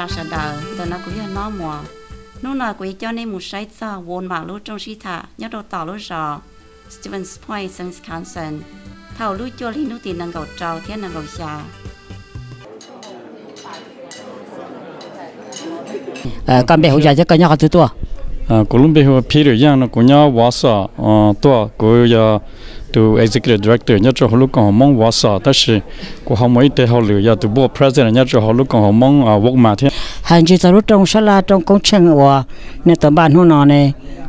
Sawv daws, ntawm no kuv yog Nob Muas. Hnub no kuv yuav coj nej mus saib txog Walmart lub rooj sib tham nyob rau tom lub zos Stevens Point, Wisconsin, thaum lub cuaj hli hnub tim nees nkaum rau thiab nees nkaum xya. Koj npe hu cas thiab koj nyob qhov twg tuaj? Kuv lub npe hu ua Peter Yeej no, kuv nyob Wausau tuaj. Kuv yog tus executive director nyob rau hauv lub koom haum Hmoob Wausau, tab sis kuv ho muaj ib teg hauj lwm yog tus board president nyob rau hauv lub koom haum Hmoob Walmart thiab. Hais ntsis txog lub rooj sab laj rooj koob tsheej uas nej tau npaj hnub no ne,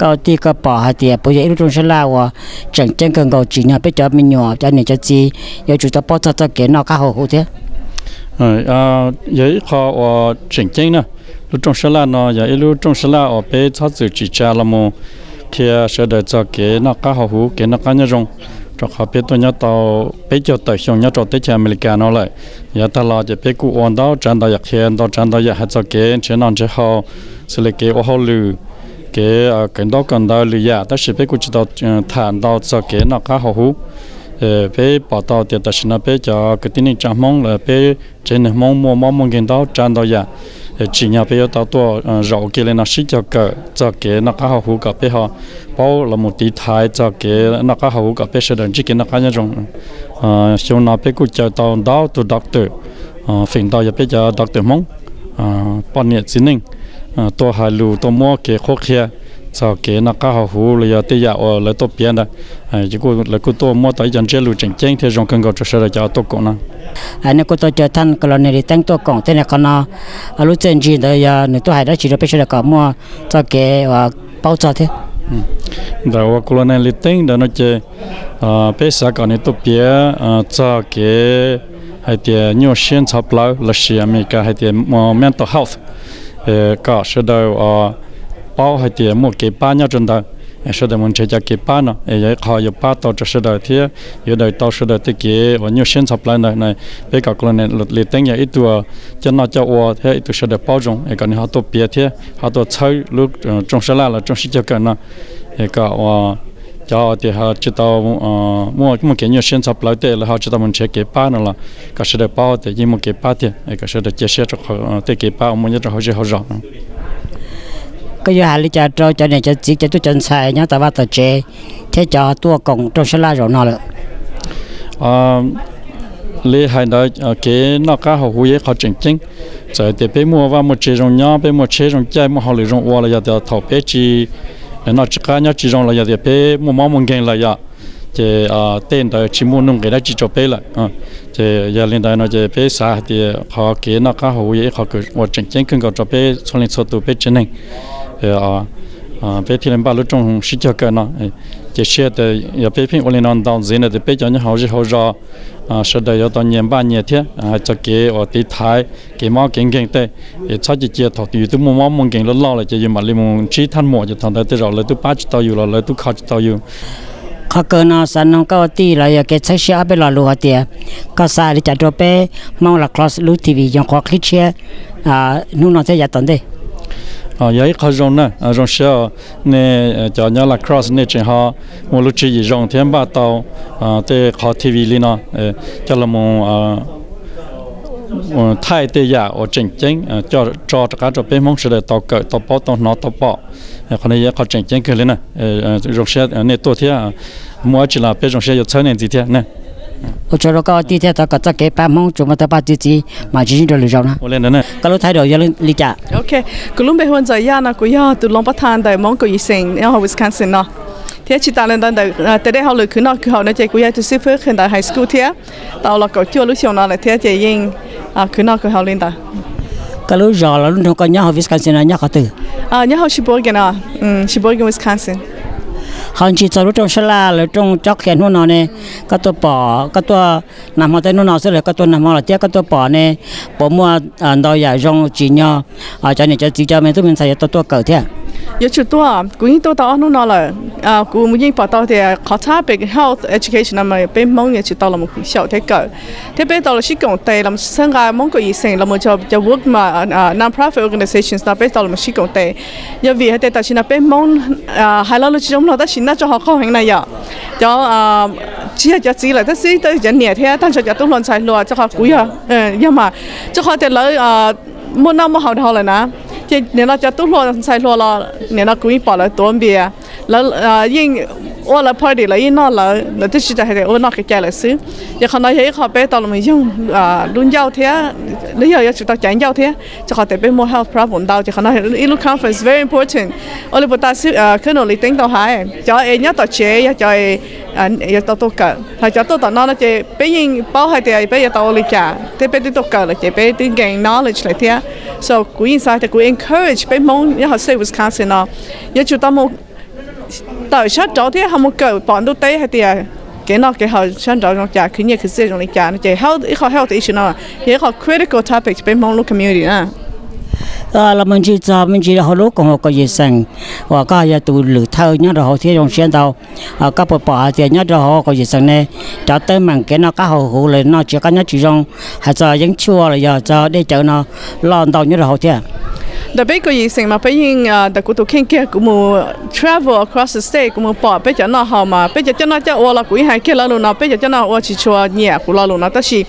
koj tij koj pom hais tias puas yog ib lub rooj sab laj uas tseem ceeb kawg nkaus tsim nyog peb cov me nyuam cov niam cov txiv yuav tsum tau paub txog txoj kev noj qab haus huv thiab? Yog ib qho uas tseem ceeb na. Lub rooj sab laj no yog ib lub rooj sab laj uas peb txhob txwm tsim tsa los mus qhia sawv daws txog kev noj qab haus huv, kev noj qab nyob zoo, rau qhov peb tuaj nyob tau peb caug tawm xyoo nyob rau teb chaws Amelikas no lawm. Yav tag los ces peb kuj ua ntau tsav ntau yam, qhia ntau tsav ntau yam hais txog kev nrhiav noj nrhiav haus, xws li kev ua hauj lwm, kev kawm ntaub kawm ntawv lwm yam, tab sis peb kuj tsis tau tham ntau txog kev noj qab haus huv. Peb pom tau tias tam sim no peb cov kwv tij neej tsa Hmoob los peb tsev neeg Hmoob muaj mob muaj nkeeg ntau tsav ntau yam, tsim nyog peb yuav tau tuaj zaum ua ke li no sib cog kawm txog kev noj qab haus huv kom peb ho paub los mus tiv thaiv txog kev noj qab haus huv kom peb sawv daws ntsib kev noj qab nyob zoo. Xyoo no peb kuj caw tau ntau tus doctor, feem ntau yog peb cov doctor Hmoob, poj niam txiv neej, tuaj hais lus tuaj muab kev qhuab qhia txog kev noj qab haus huv los yog tej yam uas lawv tuaj piav ntawd. Lawv kuj tuaj muab tau ib co ntsiab lus tseem ceeb thiab zoo kawg nkaus rau sawv daws cov tuaj koom no. Nej kuj tau caw thaj Colonel Lis Teeb tuaj koom thiab ne, qhov no lub txiaj ntsig ntawd yog nws tuaj hais dab tsi rau peb sawv daws kom muaj txoj kev uas paub txog thiab? Ntawm uas Colonel Lis Teeb ntawd no ces peb xav kom nws tuaj piav txog kev hais tias nyuaj siab ntxhov plawv lossis Amelikas hais tias mental health, kom sawv daws paub hais tias muaj kev pab nyob rau ntawd, sawv daws mus nrhiav cov kev pab no es yog ib qho yuav pab tau rau sawv daws thiab yuav daws tau sawv daws tej kev uas nyuaj siab ntxhov plawv ntawd. Peb kom Colonel Lis Teeb yog ib tug coj noj coj ua thiab ib tug sawv daws paub zoo es kom nws ho tuaj piav thiab ho tuaj txhawb lub rooj sab laj los rooj sib cog kawm no es kom cov tias tsis tau muaj muaj kev nyuaj siab ntxhov plawv tej lawv ho tsis tau mus nrhiav kev pab no los kom sawv daws paub tias yeej muaj kev pab tiag, kom sawv daws cia siab rau qhov tej kev pab uas muaj nyob rau hauv zej hauv zos no. Koj yuav hais li cas rau cov niam cov txiv cov tub cov ntxhais nyob tom vaj tom tsev thiab cov tuaj koom rooj sab laj zaum no lawm? Li hais ntawd, kev noj qab haus huv yog ib qho tseem ceeb. Txawm tias peb muaj vaj muaj tsev zoo nyob, peb muaj tsheb zoo caij, muaj hauj lwm zoo ua los yog tias thaum peb tsis noj tsis qab nyob tsis zoo los yog tias peb muaj mob muaj nkeeg lawm yom, ces tej ntawd tsis muaj nuj nqis dab tsi rau peb lawm. Ces yog li ntawd no ces peb xav hais tias qhov kev noj qab haus huv yog ib qho uas tseem ceeb kawg nkaus rau peb txhua leej txhua tus peb tsev neeg. Peb thiaj li npaj lub rooj sib cog kawm no. Ces cia siab tias yog peb pheej ua li no ntau ntxiv ntawd tias peb cov nyob hauv zej hauv zos sawv daws yuav tau nyias npaj nyias thiab hais txog kev uas tiv thaiv kev mob kev nkeeg tej, es txhob cia cia thaum yus twb muaj mob muaj nkeeg loj loj lawm ces yus mam li mus ntsib thaj muam ces thaum ntawd tej zaum lawv twb pab tsis tau yus los lawv twb kho tsis tau yus. Qhov kawg no xav noog koj ua tij los yog kev txhawb siab ob peb lo lus hais tias koj xav hais li cas rau peb Hmoob La Crosse lub T V yoo qhuav qhib tshiab hnub no thiab yav tom ntej? Yog ib qho zoo na, zoo siab nej cov nyob La Crosse nej tseem ho muaj lub tswv yim zoo thiab npaj tau tej qhov T V li no coj los mus thaij tej yam uas tseem ceeb coj tso rov qab rau peb Hmoob sawv daws tau kawm tau paub tau hnov tau pom. Qhov no yog ib qho tseem ceeb kawg li na. Zoo siab nej tuaj thiab, muaj dab tsi los peb zoo siab yuav txhawb nej ntxiv thiab. Ua tsaug rau koj ua tij thiab thov kom txoj kev pab Hmoob tsuas muaj tau paj txi txiv mam tsis sib nrau lwm zaus na. Koj lub title yog li cas? Kuv lub npe hu ua Ntxawm Yaj no, kuv yog tus loos pab tha ntawm Hmoob kaum yim xeem nyob hauv Wisconsin no. Thiab tsis tas li ntawd ntawm tes dej hauj lwm khwv noj khwv haus no ces kuv yog tus xib fwb qhia ntawm high school thiab, tau los kaum cuaj lub xyoo no lawm thiab ces yeej khwv noj khwv haus li ntawd. Koj lub zos los lub nroog koj nyob hauv Wisconsin no nyob qhov twg? Nyob hauv Sheboygan, Sheboygan, Wisconsin. Ho ntsis txog lub rooj sab laj lawv rooj cob qhia hnub no ne, koj tuaj pom, koj tuaj nag hmo tej hnub no xwb los koj tuaj nag hmo los thiab koj tuaj pom ne, puas muaj ntau yam zoo tsim nyog cov niam cov txiv cov me tub me ntxhais yuav tau tuaj kawm thiab? Yuav tsum tuaj, kuv yeej tuaj tau ob hnub no lawm. Kuv yeej pom tau tias qhov topic health education no mas peb Hmoob yuav tsum tau los xyaum thiab kawm, thiab peb tau los sib koom tes los txhawb nqa Hmoob kaum yim xeem los mus rau cov work ma non-profit organizations no peb tau los sib koom tes. Yog vim hais tias tam sim no peb Hmoob hais lo lus tsis zoo mloog tab sis nyob rau hauv qaug heev na yom. Cov, tsis yog cov txiv lawm tab sis cov niam thiab tag nrho cov tub hluas ntxhais hluas, rau qhov kuv yog, yog mas, rau qhov tias lawv muaj noj muaj haus dhau lawm na. Ces nim no cov tub hluas ntxhais hluas los nim no kuv yeej pom lawv tuav npias, lawv yeej ua lawv party, lawv yeej noj lawv, lawv twb tsis tas hais tias ua noj kev cai lawm xwb. Ces qhov no yog ib qho peb tau los yoog lub ncauj thiab, los yog yuav tsum tau caiv ncauj thiab, rau qhov tias peb muaj health problem ntau. Ces qhov no ib lub conference very important. Ua li puas tas xwb, khwb nus li teeb tau hais, cov es nyob tom tsev yog cov es yuav tau tuaj kawm, hos cov tuaj tom no no ces peb yeej paub hais tias peb yuav tau ua li cas thiab, peb twb tuaj kawm lawm ces peb twb gain knowledge lawm thiab. So kuv yeej xav tias kuv encourage peb Hmoob nyob hauv state Wisconsin no yuav tsum tau mus tawm sab nraud thiab ho mus kawm pom ntuj teb hais tias kev noj kev haus sab nraud zoo cas, khwv nyiaj khwv txiaj zoo li cas no ces health, ib qho health issue no yog ib qho critical topic peb Hmoob lub community na. Los me ntsis txog me ntsis hauv lub koom haum kaum yim xeem uas koj yog tus lwm thawj nyob rau hauv thiab zoo siab ntau, koj puas pom hais tias nyob rau hauv kaum yim xeem ne, cov teeb meem kev noj qab haus huv los noj tsis qab nyob tsis zoo, hais txog yeeb tshuaj los yog txog dej cawv no loj ntau nyob rau hauv thiab? Ntawm peb kaum yim xeem mas peb yeej, ntawm kuv tus kheej kiag kuv mus travel across the state, kuv mus pom peb cov noj haus mas peb cov coj noj coj ua los kuv yeej hais kiag lawv lus no, peb cov coj noj ua tsis tshua nyiam kuv lo lus no, tab sis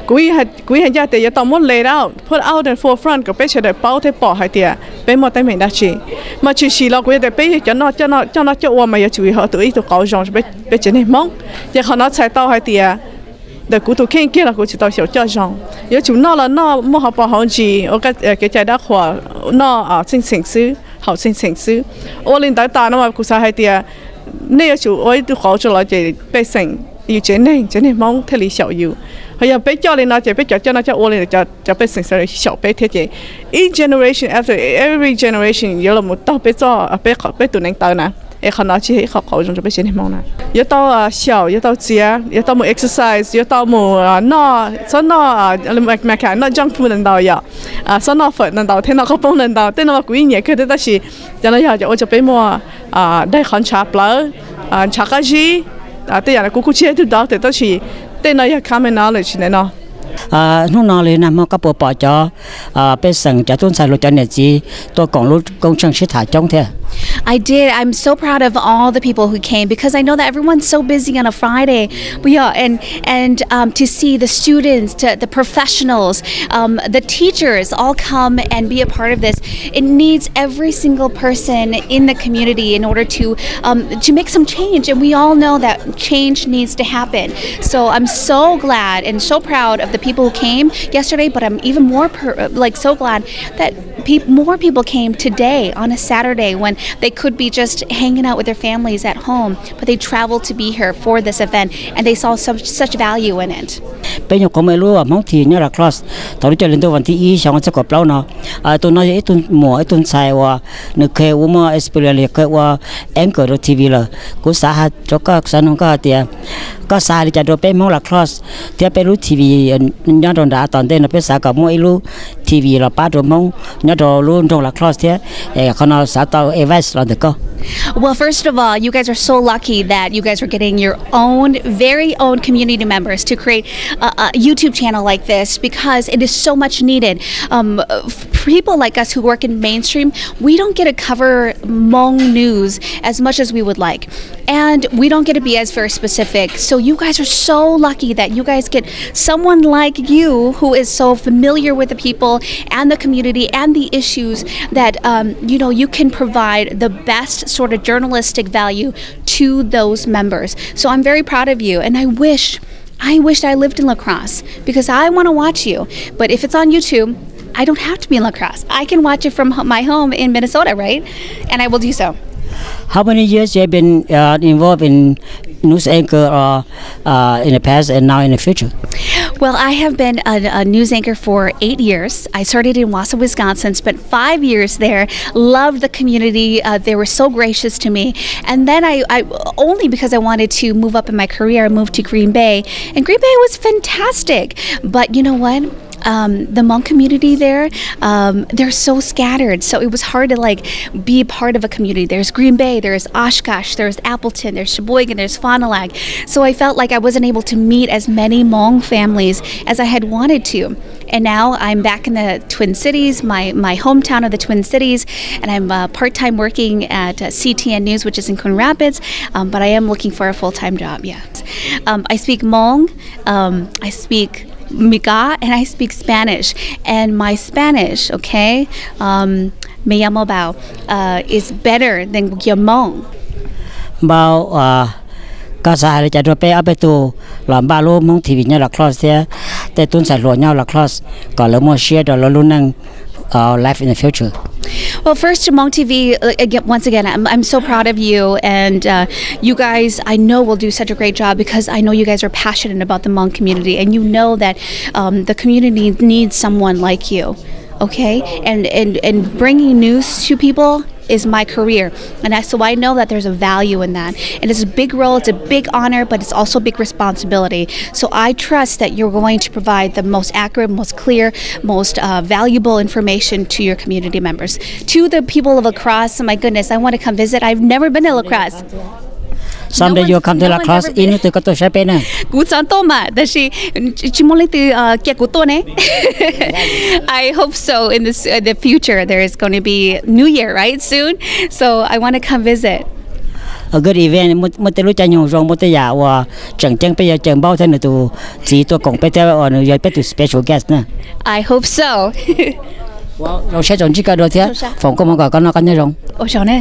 kuv yeej hais ncaj tias yuav tau muab laid out, put out in forefront kom peb sawv daws paub thiab pom hais tias peb muaj teeb meem dab tsi. Mas tshwm sim los kuv yog tias peb yog cov coj noj coj ua mas yuav tsum yog tus ib tug qauv zoo rau peb tsev neeg Hmoob. Ces qhov no txhais tau hais tias ntawm kuv tus kheej kiag los kuv tsis tau xyaum coj zoo. Yuav tsum noj los noj muaj hauv paus hauv ntsis, ua kev cai dab qhuas, noj txheej txheem xwb, haus txheej txheem xwb. Ua li ntawd tas no mas kuv xav hais tias nej yuav tsum ua ib tug qauv rau lawv ces pej xeem, yus tsev neeg, tsev neeg Hmoob thiaj li xyaum yus. Ho yog peb coj li no ces peb cov coj noj coj ua li cov pej xeem xyaum peb thiab ces each generation after every generation yuav los mus taug peb txoj, peb tus neev tawv na. Es qhov no tsis yog ib qho qauv zoo rau peb tsev neeg Hmoob na. Yuav tau xyaum, yuav tau txiav, yuav tau mus exercise, yuav tau mus noj, txhob noj, noj junk food ntau ntau yom, txhob noj fawm ntau ntau thiab noj qhov poob ntau ntau. Tej no mas kuv yeej nyiam kawg thiab tab sis cov no yog cov ua rau peb muaj daig qhov ntshav plawv, ntshav qab zib. Tej yam no kuv kuj tsis yog ib tug doctor tab sis tej no yog common knowledge ntawm no. Hnub no li nag hmo koj puas pom cov pej xeem, cov tub ntxhais hluas, cov niam txiv tuaj koom lub koob tsheej sib tham coob thiab? I did. I'm so proud of all the people who came because I know that everyone's so busy on a Friday. But yeah, and and um, to see the students, to the professionals, um, the teachers all come and be a part of this. It needs every single person in the community in order to um, to make some change. And we all know that change needs to happen. So I'm so glad and so proud of the people who came yesterday, but I'm even more per- like so glad that peop- more people came today on a Saturday when they could be just hanging out with their families at home, but they traveled to be here for this event and they saw such, such value in it. Peb nyuam qhuav muaj ib lub Hmoob T V nyob La Crosse thaum lub caij li ntuj vas thib ib xyoo ob txhiab kaum plaub no. Tus no yog ib tug muam, ib tug ntxhais uas nws kheev ua muaj experience li kheev ua anchor rau T V lawm. Kuv xav hais rau koj, xav nug koj hais tias koj xav hais li cas rau peb Hmoob La Crosse thiab peb lub T V nyob rau nrad? Tom ntej no peb xav kom muaj ib lub T V los pab rau Hmoob nyob rau lub nroog La Crosse thiab, qhov no xav tau advice los ntawm koj. Well, first of all, you guys are so lucky that you guys are getting your own, very own community members to create a, a YouTube channel like this because it is so much needed. Um, f- people like us who work in mainstream, we don't get to cover Hmong news as much as we would like. And we don't get to be as very specific. So you guys are so lucky that you guys get someone like you who is so familiar with the people and the community and the issues that um, you know you can provide the best sort of journalistic value to those members. So I'm very proud of you, and I wish I wish I lived in La Crosse because I want to watch you. But if it's on YouTube, I don't have to be in La Crosse. I can watch it from my home in Minnesota, right? And I will do so. How many years you have been uh, involved in news anchor or uh, in the past and now in the future? Well, I have been a, a news anchor for eight years. I started in Wausau, Wisconsin, spent five years there, loved the community. Uh, they were so gracious to me. And then I, I, only because I wanted to move up in my career, I moved to Green Bay. And Green Bay was fantastic. But you know what? Um, the Hmong community there, um, they're so scattered. So it was hard to like be part of a community. There's Green Bay, there's Oshkosh, there's Appleton, there's Sheboygan, there's Fond du Lac. So I felt like I wasn't able to meet as many Hmong families as I had wanted to. And now I'm back in the Twin Cities, my, my hometown of the Twin Cities, and I'm uh, part time working at uh, C T N News, which is in Coon Rapids, um, but I am looking for a full time job, yeah. Um, I speak Hmong, um, I speak Mi Ka, and I speak Spanish. And my Spanish, okay, um, me llamo Bao, uh, is better than your Hmong. Npau, koj xav hais li cas rau peb ob peb tug los npaj lub Hmoob T V nyob Las Clottes thiab tej tub ntxhais hluas nyob Las Clottes kom lawv muaj siab rau lawv lub neej, life in the future? Well, first to Hmong T V, uh, again, once again, I'm, I'm so proud of you, and uh, you guys, I know, will do such a great job because I know you guys are passionate about the Hmong community, and you know that um, the community needs someone like you, okay? And, and, and bringing news to people is my career. And I, so I know that there's a value in that. And it's a big role, it's a big honor, but it's also a big responsibility. So I trust that you're going to provide the most accurate, most clear, most uh, valuable information to your community members. To the people of La Crosse, oh my goodness, I want to come visit. I've never been to La Crosse. Someday you come to La Crosse, ib hnub twg koj tuaj saib peb na. Kuv xav tuaj mas, tab sis tsis muaj leej twg cia kuv tuaj ne. I hope so. In this, in the future, there is going to be New Year, right, soon. So I want to come visit. A good event, muaj tej lub caij nyoog zoo, muaj tej yam uas tseem ceeb peb yuav caw Npau thiab nws tus txiv tuaj koom peb thiab uas nws yog peb tus special guest na. I hope so. Ua zoo siab tau ntsib koj dua thiab foom koob hmoov kom koj noj qab nyob zoo. Ua tsaug ne.